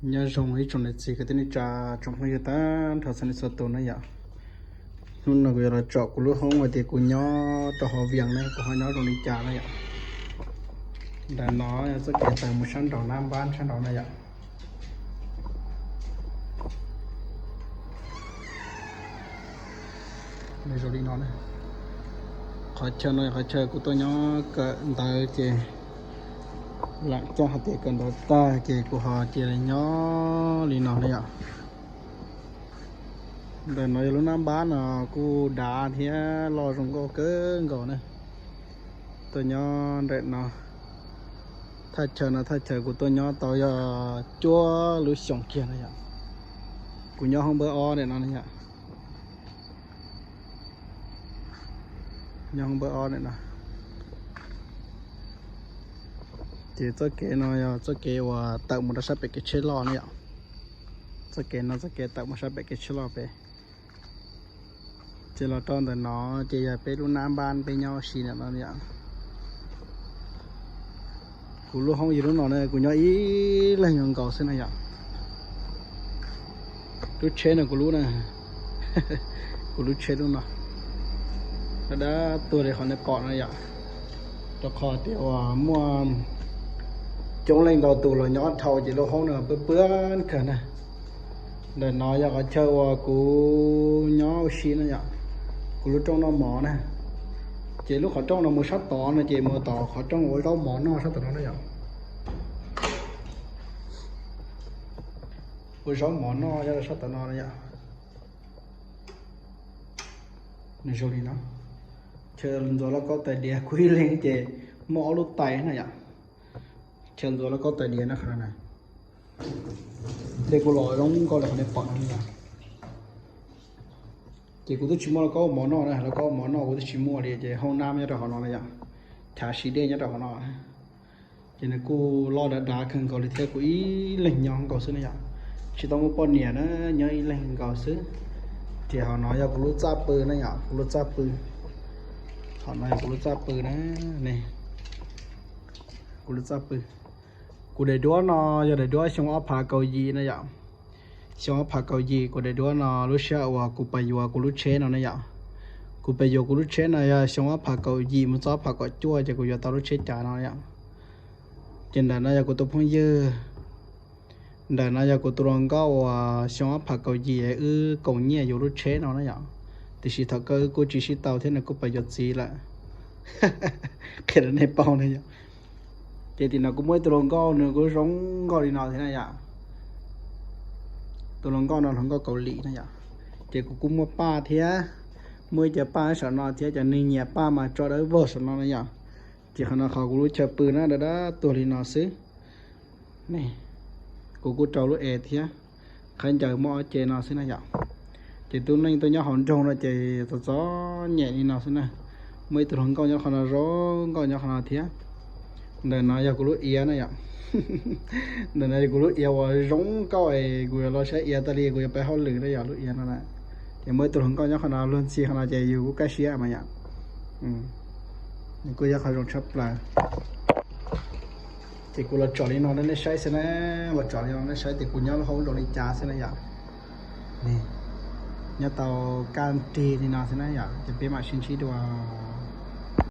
Nyob zoo ib tsoom niam txiv kwv tij neej tsa, tsoom phooj ywg tag nrho txhua leej txhua tus na yom. Hnub no kuv yuav los tsom kuv lub hoob hais tias kuv nyob rau hauv Vias ne kuv ho nyob zoo li cas na yom. Ntawm no yog txoj kev tawm mus sab nraum nab npab sab nraum na yom. Zoo li no, qhov chaw no qhov chaw kuv tuaj nyob kawm ntawv ces lam coj hais tias kawm ntawv tag ces kuv ho cia li nyob li no na yom. Ntawm no yog lub nab npab no kuj dav thiab loj zoo nkauj kawg nkaus na. Tuaj nyob ntawm no, thaj chaw no thaj chaw kuv tuaj nyob tau yog cuaj lub xyoos kiag na yom. Kuv nyob hoob npawb ob ntawm no na yom. Nyob hoob npawb ob ntawm no. Ces txoj kev no yog txoj kev uas tawm mus rau sab pem kev tsheb loj na yom. Txoj kev no txoj kev tawm mus sab pem kev tsheb loj pem. Ces los rau ntawm no ces yog peb lub nab npab peb nyob ua si ntawm no yom. Kuv lub hoob yog lub no na, kuv nyob ib leeg nkaus xwb na yom. Lub tsheb no kuv lub na, kuv lub tsheb lub no. Dab dab tuag li qhov nej pom no yom. Rau qhov tias uas muaj coob leej ntau tus los nyob dhau ces lub hoob no pab pab kawg na. Ntawm no yog qhov chaw uas kuv nyob ua si na yom, kuv lub rooj noj mov na. Ces lub qhov rooj no mus sab tod no ces mus tom qhov rooj ua zaub mov noj sab tom no na yom. Ua zaub mov noj nyob rau sab tom no na yom. Nws zoo li no, chaw ntxuav lauj kaub tais diav kuv ib leeg ces muaj ob lub tais na yom. Chaw ntxuav lauj kaub tais diav no qhov no na. Dej kuj los zoo nkauj li qhov nej pom no na yom. Ces kuv twb tsis muaj lauj kaub mov noj na, lauj kaub mov noj kuv twb tsis muaj li ces hoob nab nyob rau hauv no na yom. Chav siv dej nyob rau hauv no. Ces nws kuj loj dav dav kawg nkaus li thiab kuv ib leeg nyob nkaus xwb na yom. Tsis tau muaj poj niam na, nyob ib leeg nkaus xwb. Ces hauv no yog kuv lub txaj pw na yom, kuv lub txaj pw. Hauv no yog kuv lub txaj pw na, ne. Kuv lub txaj pw. Kuv daim duab no yog daim duab xyoo ob phav kaum yim na yom. Xyoo ob phav kaum yim kuv daim duab no lub sij hawm uas kuv pais yuav kuv lub tsheb no na yom. Kuv pais yuav kuv lub tsheb no yog xyoo ob phav kaum yim mus txog ob phav kaum cuaj ces kuv yuav tau lub tsheb cav no yom. Ces ntawm no yog kuv tus phooj ywg, ntawm no yog kuv tus hluas nkauj uas xyoo ob phav kaum yim wb koom nyiaj yuav lub tsheb no na yom. Tiam sis thaum kawg wb kuj tsis sib tau thiab nws kuj pais yuav txiv lawm. Qhia rau nej paub na yom. Ces tim no kuv muaj ib tug hluas nkauj nws kuj zoo nkauj li no thiab na yom. Tus hluas nkauj no hluas nkauj Kaus Lim na yom. Ces kuv kuj muaj paj thiab, muaj ib co paj saum no thiab, cov neeg nyiam paj mas tso dawb vog saum no na yom. Ces qhov no qhov kuv lub chaw pw na, dab dab tuag li no xwb. Kuv kuj rau lub es thiab, qhov ncaws muaj ob ce no xwb na yom. Ces tus neeg tuaj nyob hauv nroog no ces txom txom nyem li no xwb na. Muaj ib tug hluas nkauj nyob qhov no, zoo nkauj nyob qhov no thiab. Ntawm no yog kuv lub iav na yom. Ntawm no yog kuv lub iav uas zoo nkauj es kuv yuav los saib iav tas li kuv yuav pib hauj lwm na yom, lub iav no na. Ces muaj ib tug hluas nkauj nyob qhov no, luag ntxhi qhov no ces yus kuj kaj siab mas yom. Nws kuj yog qhov zoo tshaj plaws. Ces kuv los tsom li no rau nej saib xwb na, los tsom li no nej saib tias kuv nyob lub hoob zoo li cas xwb na yom. Nyob tau kaj nrig li no xwb na yom, ces peb mam sib ntsib dua.